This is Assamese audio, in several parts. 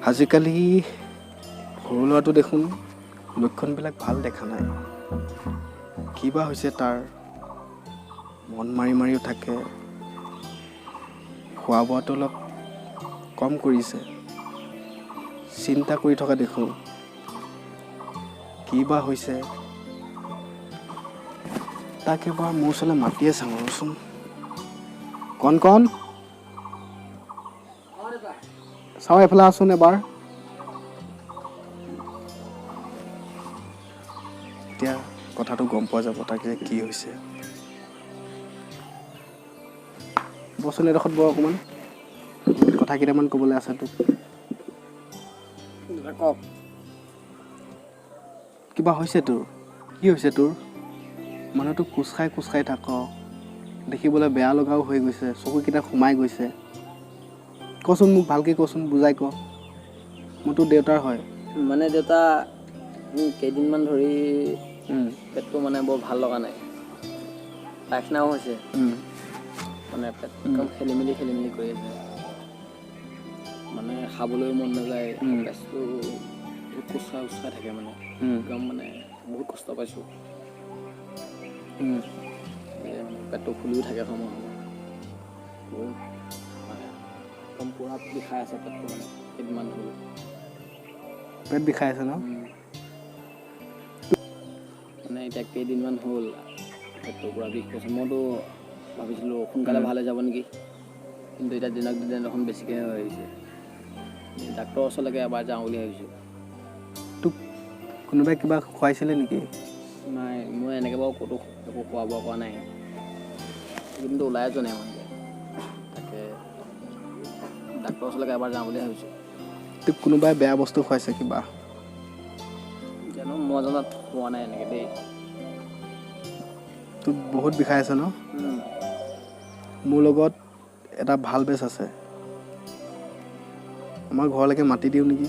আজিকালি সৰু ল'ৰাটো দেখোন লক্ষণবিলাক ভাল দেখা নাই। কিবা হৈছে তাৰ, মন মাৰি মাৰিও থাকে, খোৱা বোৱাটো অলপ কম কৰিছে, চিন্তা কৰি থকা দেখোঁ। কি বা হৈছে, তাক এবাৰ মোৰ ওচৰলৈ মাতিয়ে চাওঁ ৰচোন। কণ কণ চাওঁ, এইফালে আছোন এবাৰ। এতিয়া কথাটো গম পোৱা যাব তাক যে কি হৈছে। বচোন এডোখৰত বৰ অকণমান কথা কেইটামান ক'বলৈ আছে তোক। কওক। কিবা হৈছে তোৰ? কি হৈছে তোৰ? মানুহটো কোচ খাই কোচ খাই থাক, দেখিবলৈ বেয়া লগাও হৈ গৈছে, চকুকেইটা সোমাই গৈছে। কচোন মোক ভালকৈ কচোন, বুজাই ক। মই তোৰ দেউতাৰ হয়। মানে দেউতা, কেইদিনমান ধৰি পেটটো মানে বৰ ভাল লগা নাই, পায়খানাও হৈছে, মানে পেট একদম খেলি মেলি খেলি মেলি কৰি আছে, মানে খাবলৈও মন নাযায়, পেটটো বহুত কোচা কোচা থাকে, মানে একদম মানে বহুত কষ্ট পাইছোঁ। পেটটো ফুলিও থাকে সময় সময়, বহুত মানে একদম পূৰা বিষাই আছে পেটটো, মানে কেইদিনমান ধৰি পেট বিষাই আছে ন? মানে এতিয়া কেইদিনমান হ'ল পেটটো পূৰা বিষ কৰিছে। মইতো ভাবিছিলোঁ সোনকালে ভাল হৈ যাব নেকি, কিন্তু এতিয়া দিনক দিনে দেখোন বেছিকৈ হৈ আহিছে। ডাক্তৰৰ ওচৰলৈকে এবাৰ যাওঁ বুলি ভাবিছোঁ। তোক কোনোবাই কিবা খুৱাইছিলে নেকি? নাই, মই এনেকৈ বাৰু ক'তো একো খোৱা বোৱা কৰা নাই, কিন্তু ওলাই যোৱা নাই ইমানকৈ। তাকে ডাক্তৰৰ ওচৰলৈকে এবাৰ যাওঁ বুলি ভাবিছোঁ। তোক কোনোবাই বেয়া বস্তু খুৱাইছে কিবা? জানো, মই জনাত খোৱা নাই এনেকৈ দেই। তোক বহুত বিষাই আছে ন? মোৰ লগত এটা ভাল বেজ আছে, আমাৰ ঘৰলৈকে মাতি দিওঁ নেকি?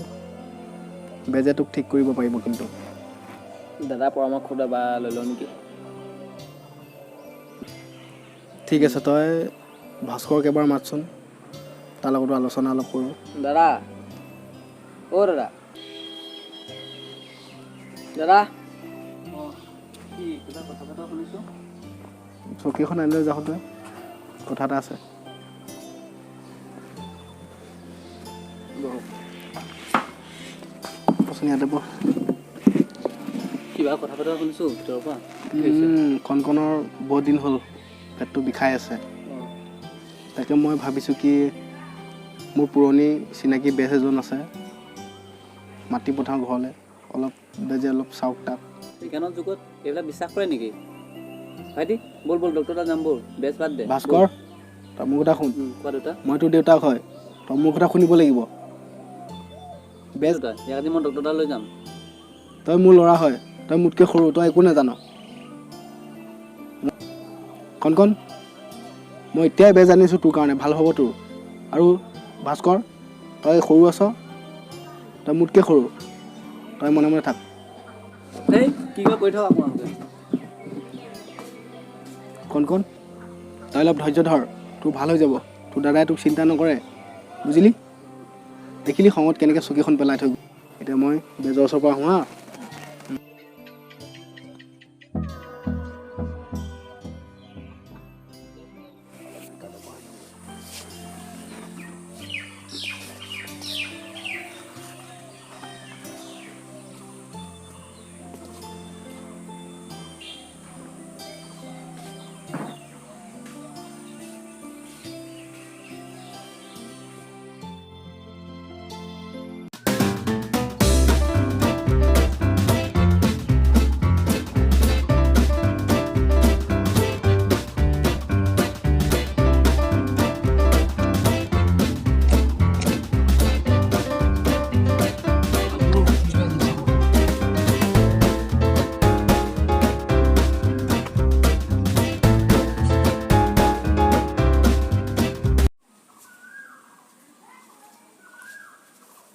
বেজে তোক ঠিক কৰিব পাৰিব। কিন্তু দাদা পৰামৰ্শ এবাৰ লৈ লওঁ নেকি? ঠিক আছে, তই ভাস্কৰক এবাৰ মাতচোন, তাৰ লগতো আলোচনা অলপ কৰোঁ। দাদা, অ' দাদা, দাদা। কি কিবা কথা পতা শুনিছোঁ? চকীখন আনি লৈ যাওঁ তই, কথা এটা আছে। বচোন ইয়াতে বহ। কিবা কথা পতা শুনিছোঁ ভিতৰৰ পৰা। কণকণৰ বহুত দিন হ'ল পেটটো বিষাই আছে, তাকে মই ভাবিছোঁ কি মোৰ পুৰণি চিনাকি বেজ এজন আছে, মাতি পঠাওঁ ঘৰলৈ, অলপ বেজে অলপ চাওক তাক। বিজ্ঞানৰ যুগত এইবিলাক বিশ্বাস কৰে নেকি ভাইটি? ব'ল ব'ল ডক্টৰ তাত যাম, ব'ল, বেজ বাদ দে। ভাস্কৰ, তই মোৰ কথা শুন। কোৱা দেউতা। মই তোৰ দেউতাক হয়, তই মোৰ কথা শুনিব লাগিব। বেজ ইয়াক আজি মই ডক্টৰ তাত লৈ যাম। তই মোৰ ল'ৰা হয়, তই মোতকৈ সৰু, তই একো নাজান। কণ কণ, মই এতিয়াই বেজ আনিছোঁ তোৰ কাৰণে, ভাল হ'ব তোৰ। আৰু ভাস্কৰ, তই সৰু আছ, তই মোতকৈ সৰু, তই মনে মনে থাক। সেই কি কয় কৰি থাক আপোনালোকে। কণ কণ, তই অলপ ধৈৰ্য ধৰ, তোৰ ভাল হৈ যাব। তোৰ দাদাই তোক চিন্তা নকৰে, বুজিলি? দেখিলি খঙত কেনেকৈ চকীখন পেলাই থৈ গ'ল। এতিয়া মই বেজৰ ওচৰৰ পৰা আহোঁ হা।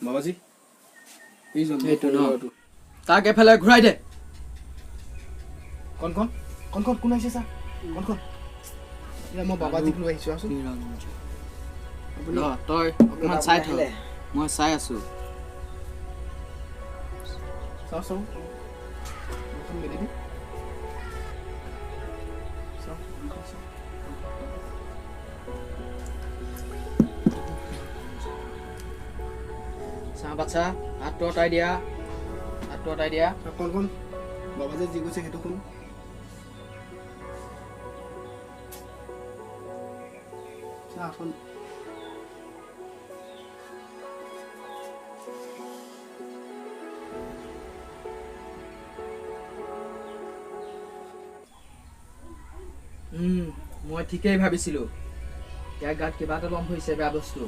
বাবাজী, এইটো ন, তাক এফালে ঘূৰাই দে। কণ কণ, কণ কণ, কোন আহিছে চা? কণ কণ, এয়া মই বাবাজীক লৈ আহিছোঁ, আছোন। তই অকণমান চাই থ, মই চাই আছোঁ। চাওঁ চাওঁ, মুখখন মেলি দি চাওঁ, মুখখন চাওঁ। চাহ বাচ্ছা, হাতটো আঁতৰাই দিয়া, হাতটো আঁতৰাই দিয়া। কণ কণ, বাবা যে যি কৈছে সেইটো শুন। চা হাতখন। মই ঠিকেই ভাবিছিলোঁ, ইয়াৰ গাত কিবা এটা লম্ভ হৈছে বেয়া বস্তু।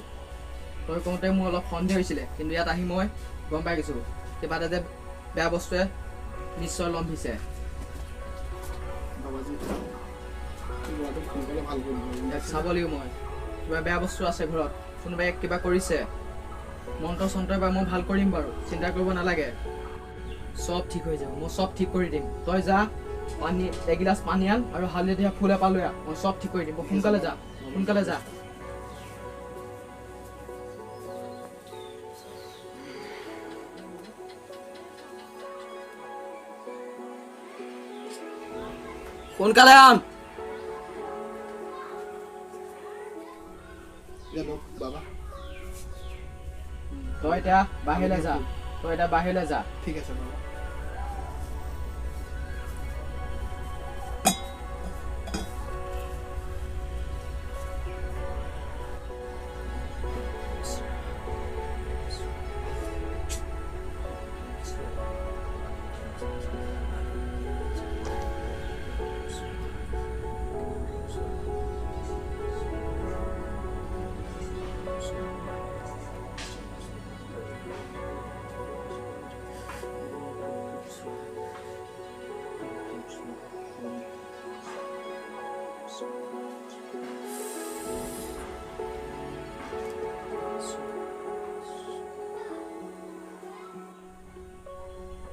তই কওঁতে মোৰ অলপ সন্দেহ হৈছিলে, কিন্তু ইয়াত আহি মই গম পাই গৈছোঁ কিবা এটা যে বেয়া বস্তুৱে নিশ্চয় লম্ভিছে। বাবাজী, ল'ৰাটোক সোনকালে ভাল কৰি দিব। ইয়াক চাব লাগিব মই, কিবা বেয়া বস্তু আছে ঘৰত, কোনোবাই ইয়াক কিবা কৰিছে। মন্ত্ৰ চন্ত্ৰ বা মই ভাল কৰিম বাৰু, চিন্তা কৰিব নালাগে, চব ঠিক হৈ যাব, মই চব ঠিক কৰি দিম। তই যা, পানী এগিলাচ পানী আন আৰু হালধীয়া ফুল এপাহ লৈ আহ, মই চব ঠিক কৰি দিম। সোনকালে যা, সোনকালে যা। সোনকালে আন। এতিয়া লওক বাবা। তই এতিয়া বাহিৰলৈ যা, তই এতিয়া বাহিৰলৈ যা। ঠিক আছে বাবা।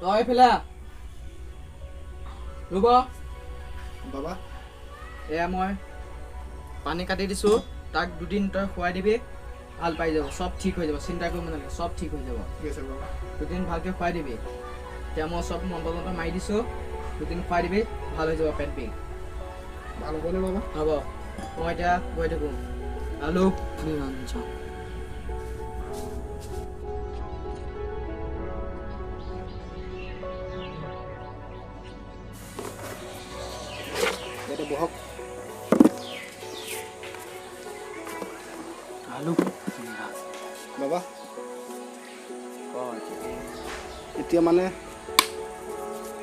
তই এইফালে আহ। ৰ'ব বাবা। এয়া মই পানী কাটি দিছোঁ, তাক দুদিন তই খুৱাই দিবি, ভাল পাই যাব, চব ঠিক হৈ যাব, চিন্তা কৰিব নালাগে, চব ঠিক হৈ যাব। ঠিক আছে বাবা। দুদিন ভালকৈ খুৱাই দিবি। এতিয়া মই চব মন্ত্ৰ যন্ত্ৰ মাৰি দিছোঁ, দুদিন খুৱাই দিবি, ভাল হৈ যাব পেট বিষ। ভাল হ'বনে বাবা? হ'ব, মই এতিয়া গৈ থাকোঁ। আলোক নিৰঞ্জন। ইয়াতে বহক। আলোক বাবা, এতিয়া মানে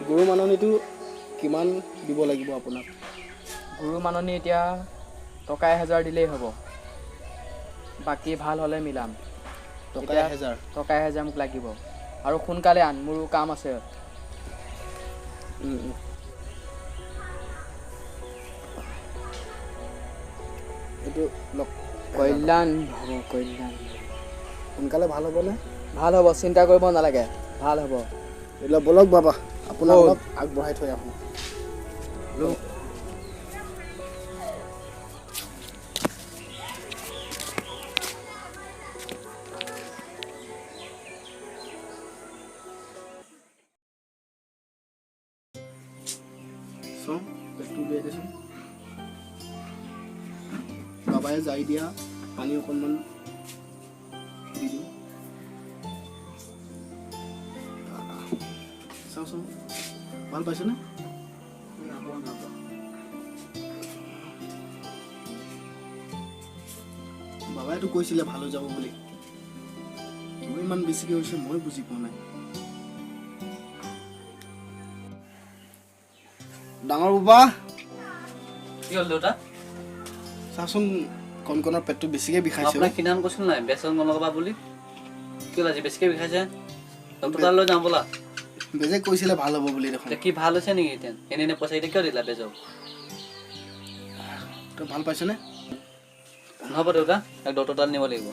গৰু মাননিটো কিমান দিব লাগিব আপোনাক? গৰু মাননি এতিয়া টকা 1000 দিলেই হ'ব, বাকী ভাল হ'লে মিলাম। টকা 1000? টকা 1000 মোক লাগিব, আৰু সোনকালে আন, মোৰো কাম আছে। এইটো লওক। কল্যাণ হ'ব, কল্যাণ। সোনকালে ভাল হ'বনে? ভাল হ'ব, চিন্তা কৰিব নালাগে, ভাল হ'ব। এতিয়া ব'লক বাবা, আপোনাক অলপ আগবঢ়াই থৈ আহোঁ। চাওঁ পেটটো উলিয়াই দেচোন। বাবাই যাই দিয়া পানী অকণমান দি দিওঁ। চাওঁচোন, ভাল পাইছেনে? বাবাইতো কৈছিলে ভাল হৈ যাব বুলি, কিয় ইমান বেছিকৈ হৈছে মই বুজি পোৱা নাই। ডাঙৰ বাবা, কি হ'ল দেউতা? চাচোন, কণকণৰ পেটটো বেছিকৈ বিষাইছে। আপোনাক সিদিনাখন কৈছিল নাই বেচন নলগাবা বুলি, কি হ'ল আজি বেছিকৈ বিষাইছে? ডক্টৰ তালৈ যাওঁ ব'লা। বেজে কৈছিলে ভাল হ'ব বুলি দেখোন। কি ভাল হৈছে নেকি এতিয়া? এনে এনে পইচা কেইটা কিয় দিলা বেজক? তই ভাল পাইছনে? নহ'ব দেউতা, ডক্টৰ তাত নিব লাগিব।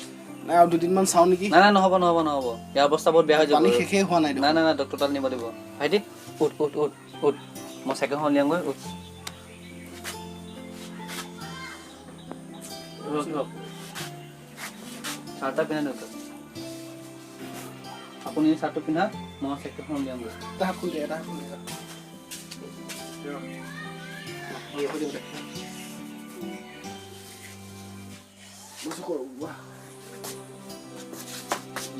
নাই, আৰু দুদিনমান চাওঁ নেকি? নাই নাই, নহ'ব নহ'ব নহ'ব, ইয়াৰ অৱস্থা বহুত বেয়া হৈ যাব। পানী শেষেই হোৱা নাই। নাই নাই নাই, ডক্টৰ তাত নিব লাগিব। ভাইটি উঠ উঠ উঠ উঠ, মই চাইকেলখন উলিয়ামগৈ, উঠ। চাৰ্ট এটা পিন্ধা দেউতা। আপুনি চাৰ্টটো পিন্ধা, মই চেকটোখন উলিয়ামগৈ। এটা হাত খুলি দে, এটা হাত খুলি দে।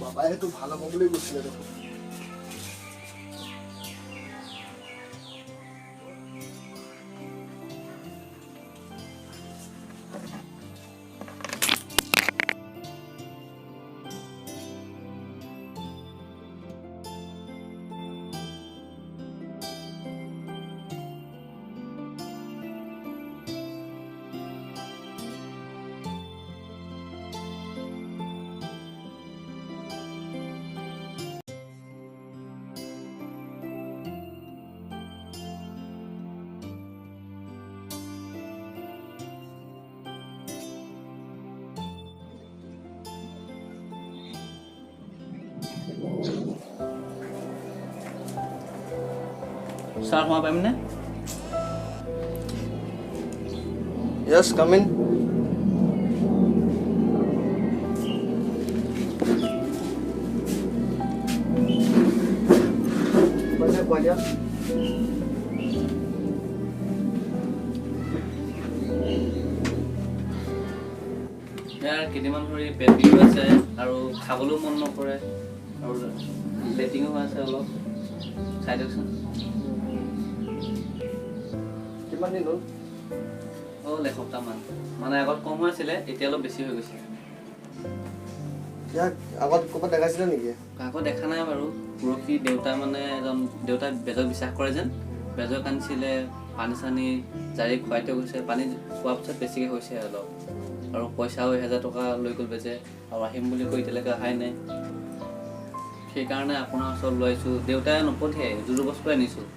বাবাই সেইটো ভাল হ'ব বুলি কৈছিলে দেখোন। ছাৰ সোমাব পাৰিমনে? Yes, come in. ইয়াৰ কেইদিনমান ধৰি পেট বিষ আছে আৰু খাবলৈও মন নকৰে আৰু লেট্ৰিনো হৈ আছে অলপ, চাই দিয়কচোন। কিমান দিন হ'ল? হ'ল এসপ্তাহমান, মানে আগত কম হৈ আছিলে, এতিয়া অলপ বেছি হৈ গৈছে। ইয়াক আগত ক'ৰবাত দেখাইছিলে নেকি? কাকো দেখা নাই বাৰু। পৰহি দেউতা মানে এজন দেউতাই বেজক বিশ্বাস কৰে যেন, বেজক আনিছিলে, পানী চানী জাৰি খুৱাই থৈ গৈছে। পানী খোৱাৰ পিছত বেছিকৈ হৈছে অলপ, আৰু পইচাও 1000 টকা লৈ গ'ল বেজে, আৰু আহিম বুলি কৈ এতিয়ালৈকে অহাই নাই। সেইকাৰণে আপোনাৰ ওচৰত লৈ আহিছোঁ। দেউতাই নপঠিয়াই, জোৰ বস্তু আনিছোঁ।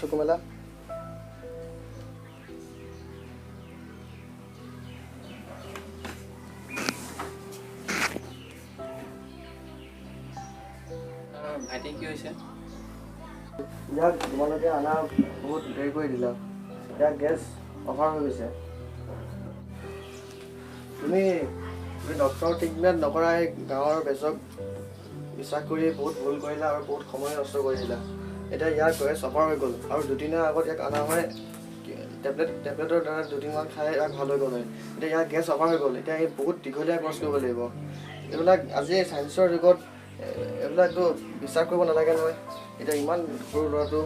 চকু মেলা। ভাইটি কি হৈছে? ইয়াক তোমালোকে অনা বহুত দেৰি কৰি দিলা। ইয়াক গেছ অভাৰ হৈ গৈছে। তুমি ডক্টৰ ট্ৰিটমেণ্ট নকৰাই গাঁৱৰ বেজক বিশ্বাস কৰি বহুত ভুল কৰিলা আৰু বহুত সময় নষ্ট কৰি দিলা। এতিয়া ইয়াৰ গেছ অভাৰ হৈ গ'ল আৰু দুদিনৰ আগত ইয়াক অনা হয়, টেবলেটৰ দ্বাৰা দুদিনমান খাই ইয়াক ভাল হৈ গ'ল হয়। এতিয়া ইয়াৰ গেছ অভাৰ হৈ গ'ল, এতিয়া এই বহুত দীঘলীয়া কৰ্চ কৰিব লাগিব। এইবিলাক আজি চায়েন্সৰ যুগত এইবিলাকতো বিশ্বাস কৰিব নালাগে নহয়। এতিয়া ইমান সৰু ল'ৰাটো।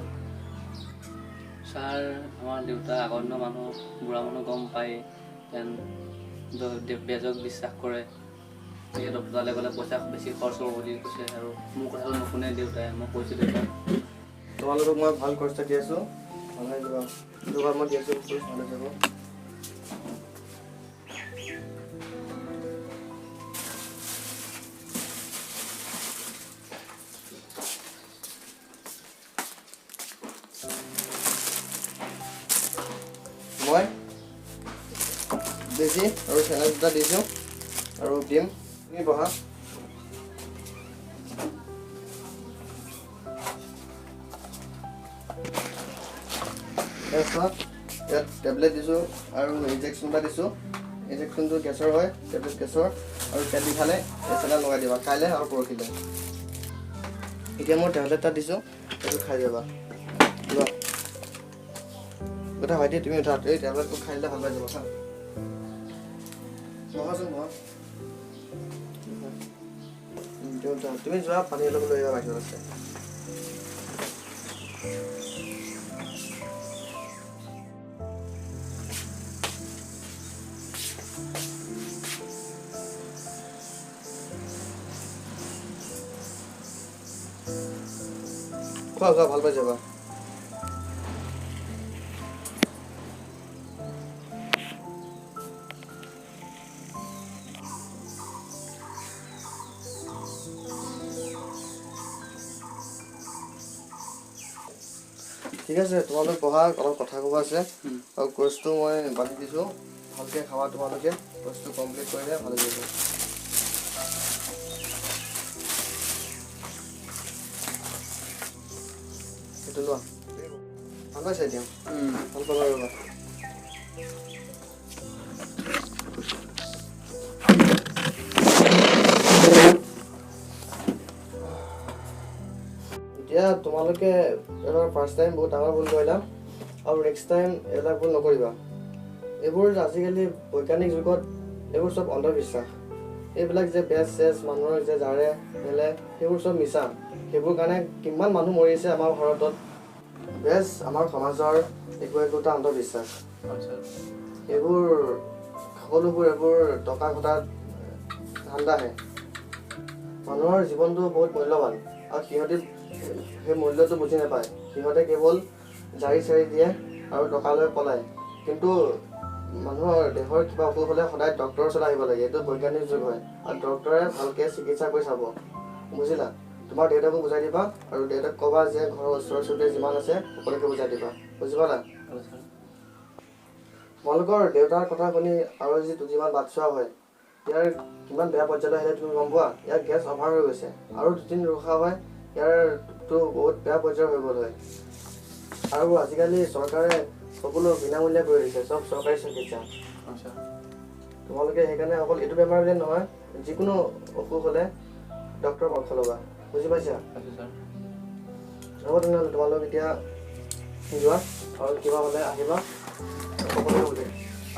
ছাৰ, আমাৰ দেউতা আগৰ দিনৰ মানুহ, বুঢ়া মানুহ, গম পায় যেন বেজক বিশ্বাস কৰে। এতিয়া ডক্টৰলৈ গ'লে পইচা বেছি খৰচ হ'ব বুলি কৈছে আৰু মোৰ কথাটো নুশুনে দেউতাই। মই কৈছোঁ দেউতাক, তোমালোকক মই ভাল কৰ্চ এটা দি আছোঁ, ভাল হৈ যাবা। দুবাৰ মই দি আছোঁ, ভাল হৈ যাব। মই বেজি আৰু চেনেল দুটা দিছোঁ আৰু দিম। তুমি বহা। ইয়াত টেবলেট দিছোঁ আৰু ইনজেকশ্যন এটা দিছোঁ। ইনজেকশ্যনটো গেছৰ হয়, টেবলেট গেছৰ, আৰু পেট বিষালে এই চেনেল লগাই দিবা কাইলৈ আৰু পৰহিলৈ। এতিয়া মই টেবলেট এটা দিছোঁ, সেইটো খাই যাবা। লোৱা কথা ভাইটি, তুমি উঠা। এই টেবলেটটো খাই দিলে ভাল পাই যাব। হা, বহাচোন, বহা। তুমি যোৱা, পানী অলপ লৈ আহিবা, বাহিৰত আছে। খোৱা খোৱা, ভাল পাই যাবা। ঠিক আছে, তোমালোক বহা, অলপ কথা ক'ব আছে। আৰু কোৰ্চটো মই বান্ধি দিছোঁ, ভালকৈ খাবা তোমালোকে, বস্তু কমপ্লিট কৰিলে ভাল হৈ যাব। সেইটো লোৱা, ভাল পাইছা এতিয়া? ভাল পাবা, ৰ'বা। এতিয়া তোমালোকে এবাৰ ফাৰ্ষ্ট টাইম বহুত ডাঙৰ ভুল কৰিলা, আৰু নেক্সট টাইম এইবিলাক ভুল নকৰিবা। এইবোৰ আজিকালি বৈজ্ঞানিক যুগত এইবোৰ চব অন্ধবিশ্বাস। এইবিলাক যে বেজ চেজ মানুহৰ যে জাৰে মেলে, সেইবোৰ চব মিছা। সেইবোৰ কাৰণে কিমান মানুহ মৰিছে আমাৰ ভাৰতত। বেজ আমাৰ সমাজৰ একো একোটা অন্ধবিশ্বাস। এইবোৰ সকলোবোৰ এইবোৰ টকা ঘটাত ধান্দাহে। মানুহৰ জীৱনটো বহুত মূল্যৱান, আৰু সিহঁতে সেই মূল্যটো বুজি নাপায়। সিহঁতে কেৱল জাৰি চাৰি দিয়ে আৰু টকা লৈ পলায়। কিন্তু মানুহৰ দেহৰ কিবা অসুখ হ'লে সদায় ডক্টৰৰ ওচৰলৈ আহিব লাগে। এইটো বৈজ্ঞানিক যুগ হয়, আৰু ডক্টৰে ভালকৈ চিকিৎসা কৰি চাব, বুজিলা? তোমাৰ দেউতাকো বুজাই দিবা, আৰু দেউতাক ক'বা যে ঘৰৰ ওচৰ চুবুৰীয়া যিমান আছে সকলোকে বুজাই দিবা, বুজি পালা? তোমালোকৰ দেউতাৰ কথা শুনি আৰু যি দুদিনমান বাট চোৱা হয়, ইয়াৰ কিমান বেয়া পৰ্যায়লৈ আহিলে তুমি গম পোৱা? ইয়াৰ গেছ অভাৰ হৈ গৈছে, আৰু দুদিন ৰখা হয় ইয়াৰতো বহুত বেয়া পৰ্যায়ৰ হৈ গ'ল হয়। আৰু আজিকালি চৰকাৰে সকলো বিনামূলীয়া কৰি দিছে, চব চৰকাৰী চিকিৎসা। তোমালোকে সেইকাৰণে অকল এইটো বেমাৰ বুলিয়ে নহয়, যিকোনো অসুখ হ'লে ডক্টৰৰ পৰামৰ্শ ল'বা, বুজি পাইছা? হ'ব তেনেহ'লে তোমালোক এতিয়া যোৱা, আৰু কিবা হ'লে আহিবা, সকলোকে বুজাই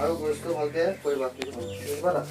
আৰু বস্তু ভালকৈ কৰিবা, বুজি পালা?